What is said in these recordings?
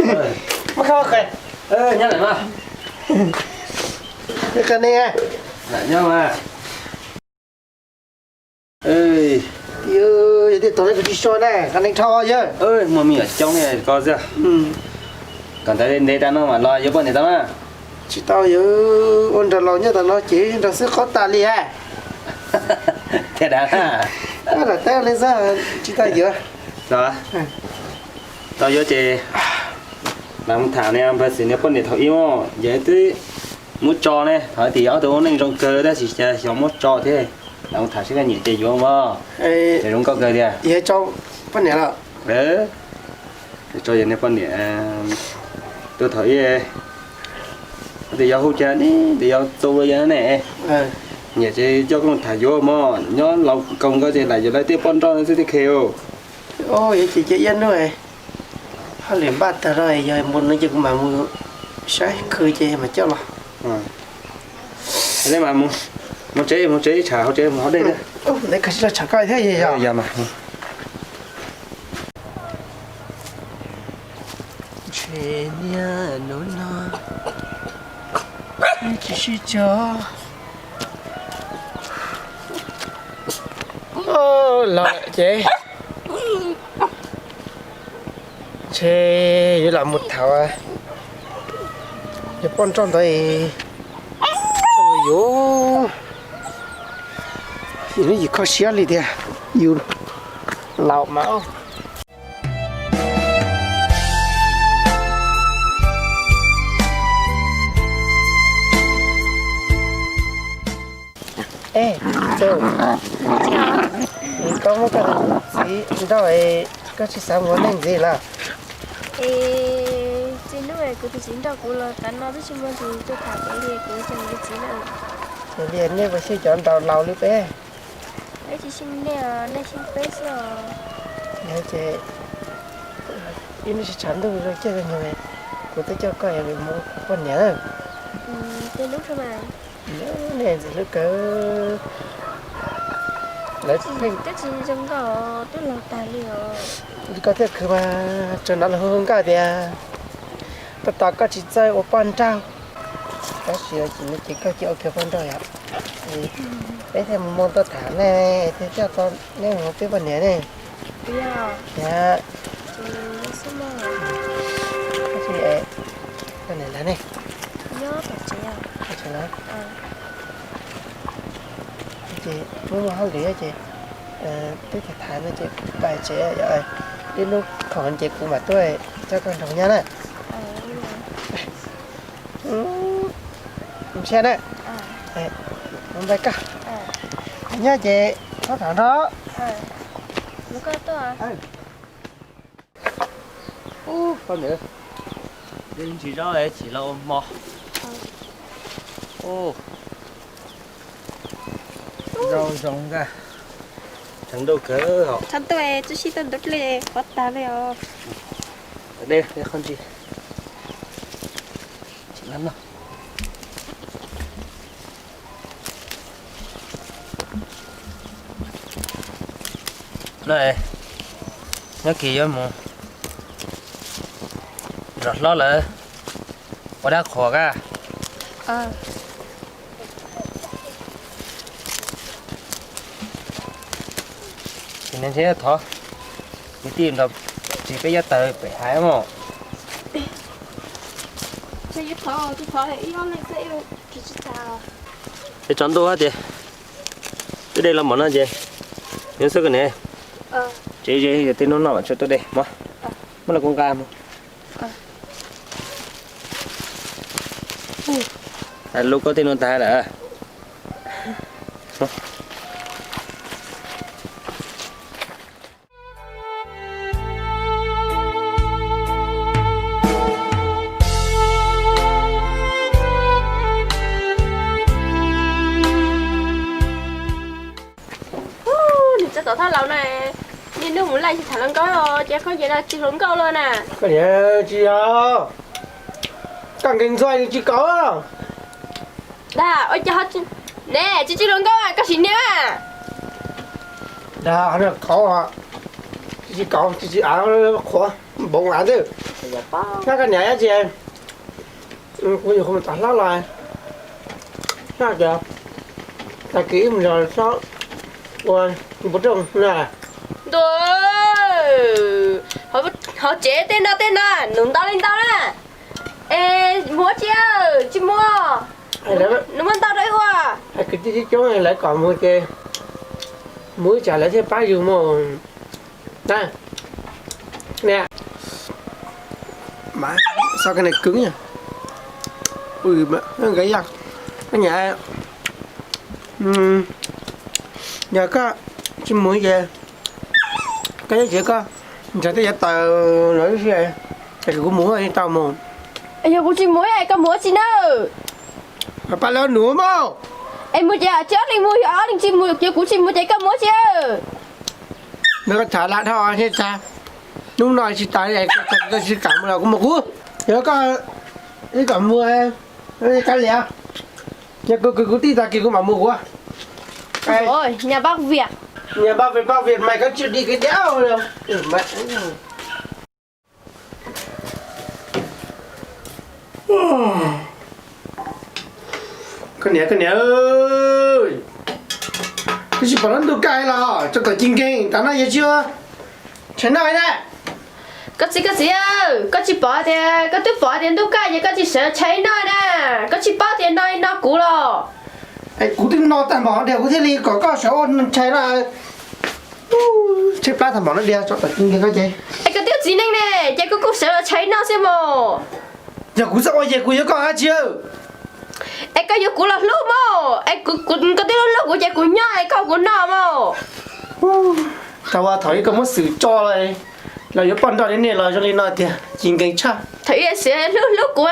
Muab khab qe. Nyob lam no. Qe ne. Nyob mas. Yog tias tau ne kuv tsis so na, qe ne dhau yawg. Muaj me nyuam coob li ko xwb. Kom ntawd ntev tas no mam los yuav poj niam tau na. Tsis tau, yawg ua nrog laus nyob tom no ces nrog xwb qhov tas li a. Thiab dav. Lam teb li xwb, tsis tau yuav. Tau yuav ces lam mus tham niag npawg Xwm niag poj niam thaum ib mog, yog twb muab tso ne, thaum tias ob tug ua neej zoo kawg tab sis cas xyov muab tso thiab. Lam mus tham seb koj nyiam ces yuav mog. Ces zoo nkauj kawg tiag. Yuav tso poj niam los? Tso yog niag poj niam tuaj thaum ib, tias yog hu cas ne, tias yog txu yog ne. Nyiam ces coj koj mus tham yuav mog, nyob laus koog koj ces lam yuav lawv tej poj nrauj xwb thiaj khev. Yuav ces cia ib hnub hauj lwm npaj tag los yog mus no ces kuv mam mus saib khw ces mam coj los. Mus tsev, mus tsev, tshav hauv tsev, mus hauv dej. Ntev kawg tsis los tsham koj thiab yog. Ntshe niaj hnub no tsis sib tso. Los lawm ces ntshe yuav lam mus tham yus poj nrauj ntawd. Yuav, yus lub yim kho siab li tiag, yus laus mas. Koj muab koj txiv nrauj, koj tsis xav mus ua neej ntxiv los? Txij hnub kuv tus txiv nrauj kuv los tav no twb tsis muaj tus tuaj tham kuv li, kuv tsis muaj tus txiv na. Ua li nej puas xyeej cov nraug laus li peb? Peb tsis xyeej nej, nej xyeej peb xwb os. Yog ces ib hnub sib tshav ntuj zoo caij zoo nyoog, kuv twb coj koj mus ua kuv poj niam. Tej hnub nej ntxim hlub kawg. Lawv twb tsis zoo nkauj, twb laus tag li os. Koj thiaj khwv mas, tsuas hnov lawv hu hu nkauj tias tab tom koj tsis txawj ua poj nrauj. Tab sis ces koj cia ua kiag poj nrauj yom. Peb thiaj mus mus tuaj tham nej, thiaj coj tau nej mus ua peb poj niam ne. Yog. Koj niam lawv ne? Ces muaj muaj hauj lwm ces twb tham tham no ces pais tsev, ib hnub khoom ces kuv mam tuaj coj koj nrog nyob na. Ntsia na, npaj koj nyob ces txhob tham nrog. Ub, koj niam, ntsis zaub chim los ua hmo. Zaub zoo nkauj, tshav ntuj kawg os. Tshav ntuj twb sib tuaj ntub dlej qhuav tag li os. Dej, dej qhov ntsis. Chim lab noj. Nyob kis yuav mus zov hlob lawv ua dab qhuas kab. Ces nws ntshe thov kwv tij nrog ris peb yav taws pem haiv mog. Ces tsaus ntuj hab tias twb dej los mog no ces nyob xwb koj niam. Tsev ze yog tej hnub noj mam tso tuaj dej mog. Muab los kuv nqa mog. Lub koj tej hnub tag lawm. Nws tso tom thaj laus na, niaj hnub mus laij tsis tham hluas nkauj, ces koj nce no tsis hluas nkauj los na. Koj niam tsis yog, koj nkees ntxhua tsis kaus. Dag, ua cas ne, tsis tsis hluas nkauj koj sim niam. Dag, kaus, tsis tsis kaus, tsis tsis av qhuav. Npoo av twb. Nyob koj niam, ib ntsis kuv yuav mus tom hlob los, nyob tias tag kis wb mus zov tsob ua npua rooj na. Ntuj, hauv tsev tej no tej no nws ntau li ntau na. Es mus ua tsi, tsis mus, nws muaj ntau rau wb ua. Kwv tij coob coob lawv kom mus ces mus ib tsam lawv thiaj pab yus mus na. Niam, xav koj niam kwv, nkawd yog, koj niam, yog koj tsis mus ces koj nyob tsev koj nrog tej yav taws los ib si, es kuv mus tsis tau mus. Yog kuv tsis mus es koj mus ua tsi na? Pab lawv nus mog. Es mus ces tsis ob leeg mus, yog ob leeg tsis mus, yog kuv tsis mus ces koj mus ua tsi? Nws koj tham lam dhau thiab tag, hnub no tsis tas, koj tsis kam mus los kuv mus kuv. Yog koj ib kom mus, kab liam, yog kuv kwv kuv tij tag kis kuv mam mus kuv. Nhà bác Việt, nhà bác Việt, bác Việt mày có chuyện đi cái đéo. Koj niam, koj niam, koj tsis pom lub ntuj kaj los tso tom ci nkees tas no yog tsis ua tshais noj na? Koj txiv, koj txiv, koj tsis pom tias, koj twb pom tias ntuj kaj ces koj tsis sawv tshais noj na? Koj tsis paub tias no no kuv los? Es kuv twb noj tag npaum no tiag kuv thiaj li kom koj sawv ua tshais no. Tshaib plab tag npaum no tiag tso tom ci nkees koj ces. Es koj twb txiv neej ne, ces koj kuj sawv los tshais noj xwb mos. Yog kuv txawj ua ces kuv yuav koj dab tsi? Es koj yuav kuv los hlub mos, es koj twb hlub hlub kuv ces kuv nyob es koj kuv noj mos. Thaum ub thaum ub koj muab xwm tso los yuav poj nrauj li nej los zoo li no tiag ci nkees tshaj. Thaum ub xwm hlub hlub kuv,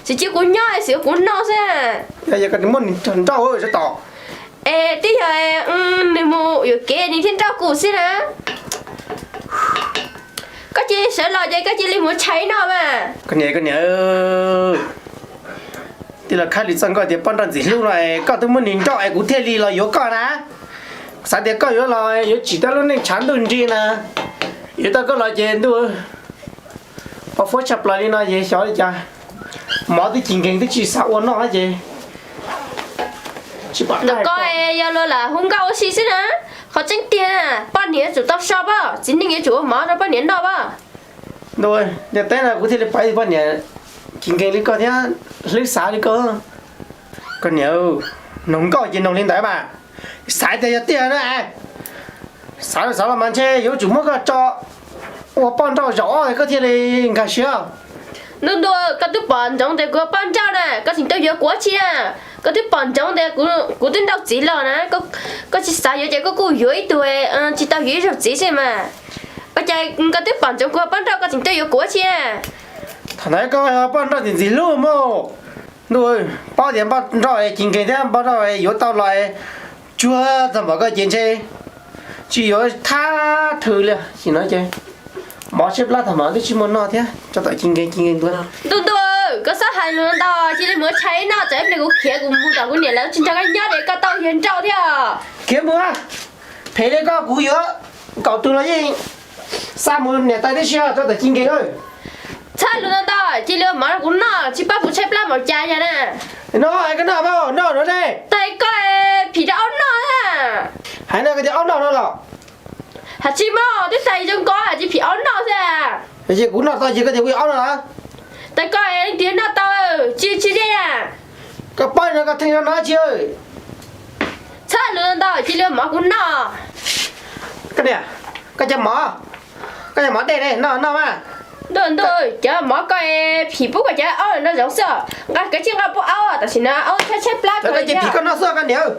tsis cia kuv nyob xwm kuv noj xwb. Yog koj muab nws nrauj tso tom. Es twb yog nws mus yuam kev nws thiaj nrauj kuv xwb na. Koj cia li sawv los ces koj cia li mus tshais noj mas. Koj niam, koj niam, twb los khab li txog koj tias poj nrauj ntxim hlub no es koj twb muab nws nrauj es kuv thiaj li los yuav koj na. Xav tias koj yuav los yuav tsim tau lub neej tshav ntuj nrig na. Yuav tau koj los ces ntuj poj fuab tshaj plaws li no ces xyov li cas. Mov twb ci nkees twb tsis xav ua noj ces tsis pom dab. Koj yog luag lam hu nkauj ua si xwb na. Qhov tseeb tiag poj niam yuav tsum tau so pab, txiv neej yuav tsum ua mov rau poj niam noj pab. Ntuj, ntiaj teb no kuv thiaj li pom poj niam ci nkees li koj thiab hlwb xav li koj. Koj niam, noog nkauj ces noog li ntawd mas. Xav tias yog tiag na. Xav xav los mas ntshe yuav tsum muab koj tso ua poj nrauj zaum ob koj thiaj li nkag siab. Ntuj ntuj, koj twb pom ntsoov tias kuv ua poj nrauj na, koj tseem tuaj yuav kuv ua tsi na? Koj twb pom ntsoov tias kuv twb nrauj txiv los na, koj tsis xav yuav ces koj kuj yuav ib tug tsis tau yuav ib zaug txiv xwb mas. Ua cas koj twb pom ntsoov kuv ua poj nrauj koj tseem tuaj yuav kuv ua tsi na? Thaum ntawd koj poj nrauj ntxim ntxim hlub mog. Ntuj, paub tias poj nrauj ci nkees thiab poj nrauj yuav tau los tsuag tag npaum koj ces ntshe tsis yuav thab thw li no ces mov tshaib plab tag npaum twb tsis muaj noj thiab tso tom ci nkees ci nkees tuag. Ntuj ntuj, koj txhob hais lus ntau, cia li mus tshais noj, tsam ib pliag kuv khiav kuv mus tom kuv niam lawv tsis nrog koj nyob es koj tau yawg nrauj thiab. Khiav mus, phem li koj kuv yuav kaum tus los yeej xa mus niam tais tib si tso tom ci nkees. Txhob lus ntau ntau, cia li ua mov rau kuv noj, tsis paub kuv tshaib plab npaum cas yog na. No hais koj noj mas noj no ne. Tais koj phim rau aub noj na. Hais no koj tias aub noj no los? Hais tsis mas twb tais zoo ko hais tsis phim aub noj xwb. Ces kuv noj tau ces koj tias kuv yog aub no los? Tais koj leej twg noj tau, tsis tsis ze. Koj paub no koj theej no no tsis. Txhob lus ntau ntau, cia li ua mov kuv noj. Koj niam, koj cov mov, koj cov mov dej ne, noj noj mas. Ntuj ntuj, cov mov koj phim pub koj cov aub no zoov xwb, nqa kev tsis nqa pub aub tam sim no aub tshaib tshaib plab koj ces phim koj noj xwb koj niam.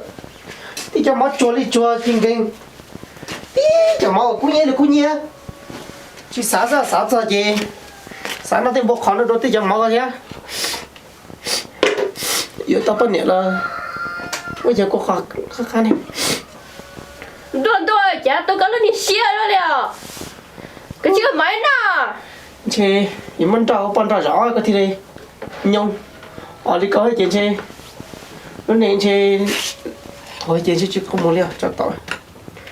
Tib cov mov tsuag li tsuag ci nkees, tib cov mov uas kub nyiab li kub nyiab. Tsis xav xav xav txog ces xav noj tej npua qhov no rau tib cov mov koj thiab. Yuav tau poj niam los ua yog kuv qhov qab qab ne. Ntuj ntuj, cas tu koj lub niag siab luaj li os. Koj tsis ua mov ib noj. Ntshe yuav muab nrauj poj nrauj zaum ob koj thiaj li nyoo os li koj ces ntshe lub neej ntshe qhuav ces ntshe tsis qhuav mus li os tso tau.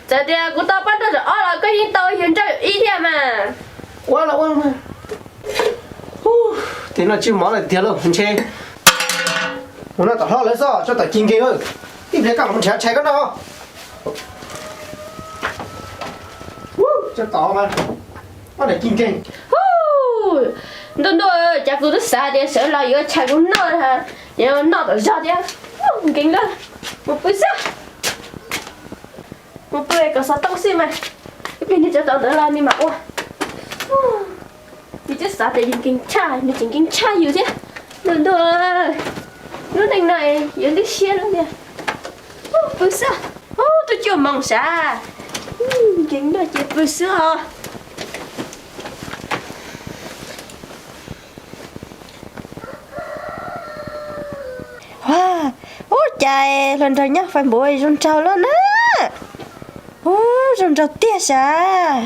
Txawm tias kuv tau poj nrauj zaum ob los koj yeej tau yawg nrauj zaum ib thiab mas. Ua los ua, tim no tsis mov lawm tiag lauj, ntshe mus noj tom hlob lawv xwb, tsov tom ci nkees. Tib pliag koj los nrhiav tshais koj noj. Tsov tom mas, koj nrhiav ci nkees. Ntuj ntuj, cas kuv twb xav tias sawv los yuav tshais kuv noj na, yuav noj tom zog thiab. Nkees lawm, mus pw xwb. Mus pw kom xov tooj xwb mas, ib pliag niag tsov tom ntawd los nws mam ua. Yus twb xav tias yus nkees tshaj, nws tseem nkees tshaj yus thiab. Ntuj ntuj, lub neej no yuav ntxim siab lawm tiag. Pw xwb, twb cuaj moos sav, nkees no ces pw xwb os. Ua, ub, cas hluas nraug nyob Facebook zoo nraug loj na. Ub, zoo nraug tiag sav.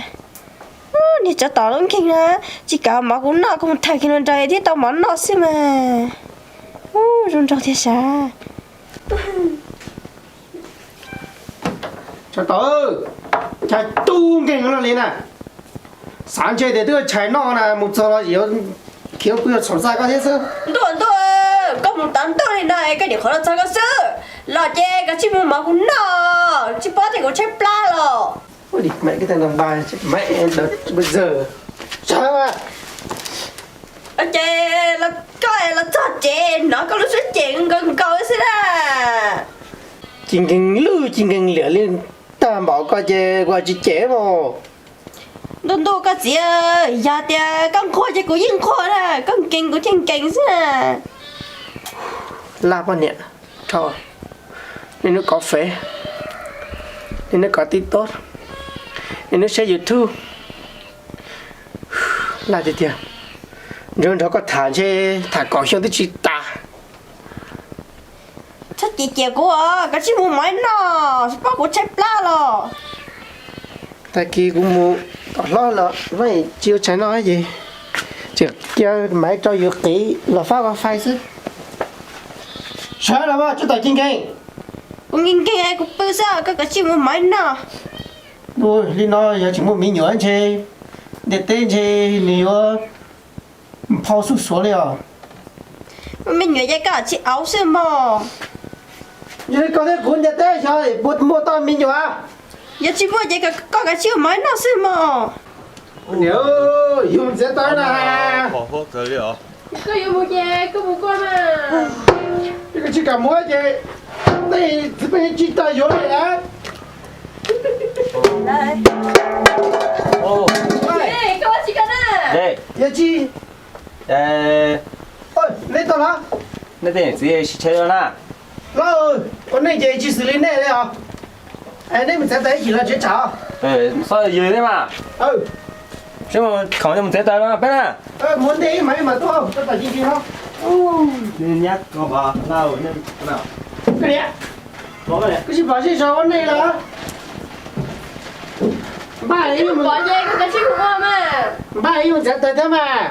Ub, niag tsov tom lub nkeeg na, tsis kam mov kuv noj, kuv mus thaij kiag hluas nraug thiab tau mov noj xwb mas. Ub, zoo nraug tiag sav. Tsov tom, cas tub nkeeg no li na. Xav ntshe tias twb tshais noj na, mus txog los yuav khiav pw txhaum xa koj thiab xwb. Ntuj ntuj, koj mus tav ntuj li no es koj nyuam qhuav los txog koj xwb. Los ces koj tsij mus mov kuv noj, tsis paub tias kuv tshaib plab los. Ces koj los txog tsev hnov koj lub suab cem nkaus nkaus xwb na. Ci nkees lwj ci nkees liam li tag npaum ko ces kuv tsis cem mas. Ntuj ntuj koj txiv, yog tias koj nquag ces kuv yeej nquag na, koj nkees kuv thiaj nkees xwb na. Laj poj niam, niaj hnub kov Fev, niaj hnub kov TikTok, niaj hnub saib YouTube. Laj tiag tiag, nrog nrog koj tham ntshe tham kaum xyoo twb tsis tas. Txhob cem cem kuv os, koj tsij mus mov noj, paub kuv tshaib plab los. Tag kis kuv mus tom hlob los tsis ua tshais noj ces tseem cia maiv rau yus qiv los fab wifi xwb. Sawv los mas tsov tom ci nkeeg. Kuv nkeeg nkeeg kuv pw xwb, koj koj tsij mus mov noj. Li no yog tsis muaj me nyuam ntshe ntiaj teb ntshe nws yuav phau xuj xuav li os. Muaj me nyuam ces koj tsis auv xwb mog. Yog li koj thiab kuv ntiaj teb xyov puas muaj tau me nyuam. Yog tsis muaj ces koj kav tsij mus noj xwb mog. Niam, yus mus txiav taws na. Koj yuav mus ces koj mus koj mas. Koj tsis kam mus ces tej txiv pej tsis tau yuav li. Yog tsis, nej tau los, nej tej niam txiv sib tshawb na. Los, ua neej ces tsis xws li nej li os. Nej mus txiav taws ib chim los tsev tsam. Xob yws thiab mas. Seb khoom mus txiav taws no peb na. Mus ntej ib mas ib mas tuaj, tau tam sim no. Koj niam, koj tsis pom seb zos ua neej los? Npaj ib, npaj ib mus txiav taws thiab mas.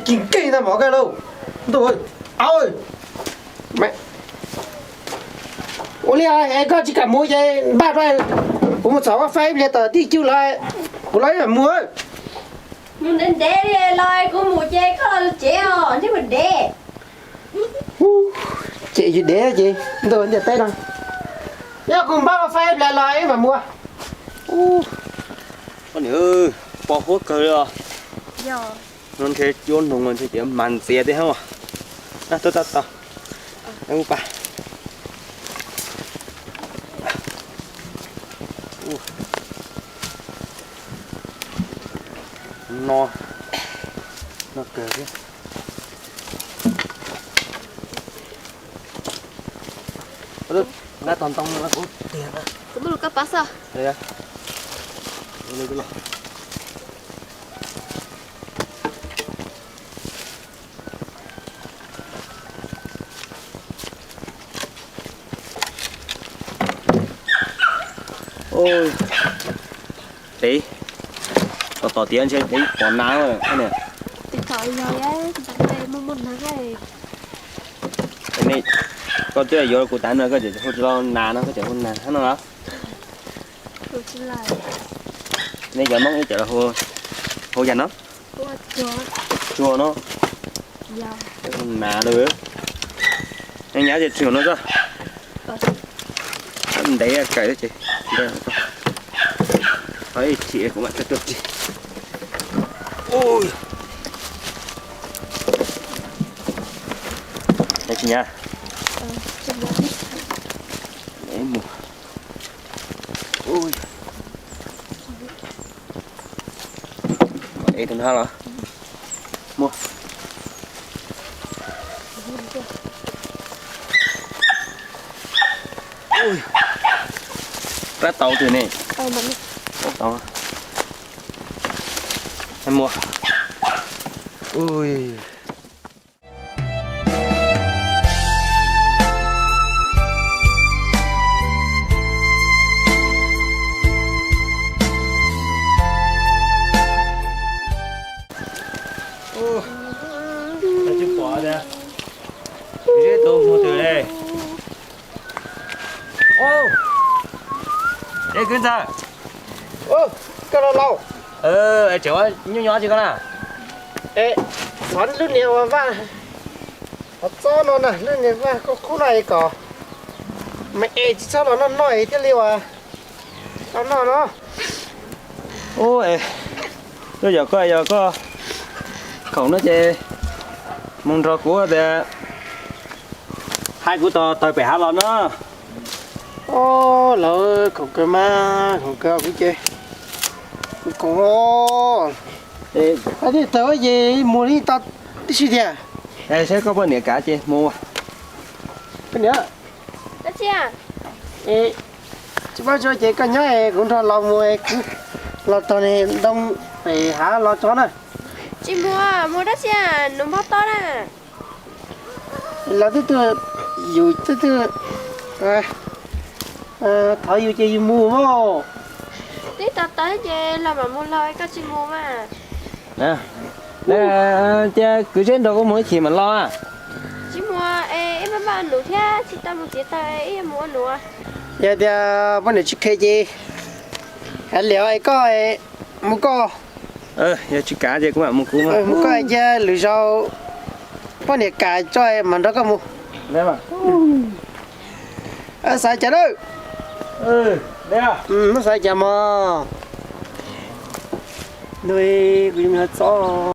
Ci nkeeg tau mov koj lauj. Ntuj, au. Ua li es koj tsis kam mus ces npaj rau kuv mus txhom wifi ib pliag tom tij cw los kuv los ib mam mus. Mus ntev ntev li los kuv mus ces koj los tsev os, ntsej muag dev. Ces yus dev ces ntuj ntiaj teb no. Yog kuv npaj wifi ib pliag los ib mam mus. Poj niam, pos huab kawg li os. No ntshe cuab noog ntshe tias mas ntxias tiag. Tau tau tau. Ub pa. No, no kawg thiab. Nab tog ntoo no kuv tiag na. Kuv muab lus koj pab xwb. Dev, tom tom tiav ntshe dev pom nas. Koj twb yuav kuv tas no koj tseem hu tsis los nas no, koj tseem hu nas no los? Nej cov Hmoob ib cov hu yam no? Tsuag no. Nas lawm. Nej nyab ces tsuag no tso. Ntev kawm ces. Ib chim kuv mam tuaj rig. Tsis nyab. Mus. Ev tus no los. Muaj. Rab tau twg ne? Rab tau. Muaj. Ui. Tsis pom tias kuv zeb tau mus twg li. Es kwv ntxawg, koj los laus, es tseem ua nyuj nyo tsi koj na? Es xyov lub niag uas vaj, qhov txob no na, lub niag vaj qub qub no es kom mas es tsis txhob los noj noj es thiaj li uas tau noj no. Ub, es yog koj, yog koj khoom no ces mus nrog kuv tias hais kuv tos taws pem hav los no. Lawv khoom kawg mas, khoom kawg kuv ces kuv khoom. Hais tias taws ces mus li tau tib si tiag. Saib koj poj niam kav ces mus. Poj niam, tsis pab tsuav ces koj nyob es kuv nrog los mus, los tog ntoo pem hav los tso na. Tsis mus, mus dab tsi, nws npog toj na. Los twb twb, yus twb twb thov yus ces yus mus mas. Twb tos tawv ces los mam mus los, koj tsis mus mas. Cia kwv zeb nrog kuv mus ib chim mam los. Tsis mus, ib pab pab ua num thiab tsis tau mus txiav taws, ib mus ua num. Yog tias poj niam tsis kheev ces hais liam es koj mus koj. Yog tsis kam ces kuv mam mus kuv. Mus koj, cia lwm zaus poj niam kam tso mam nrog koj mus. Xav cas lawm? Xav cas mog? Nws kuv yuav mus hais txob.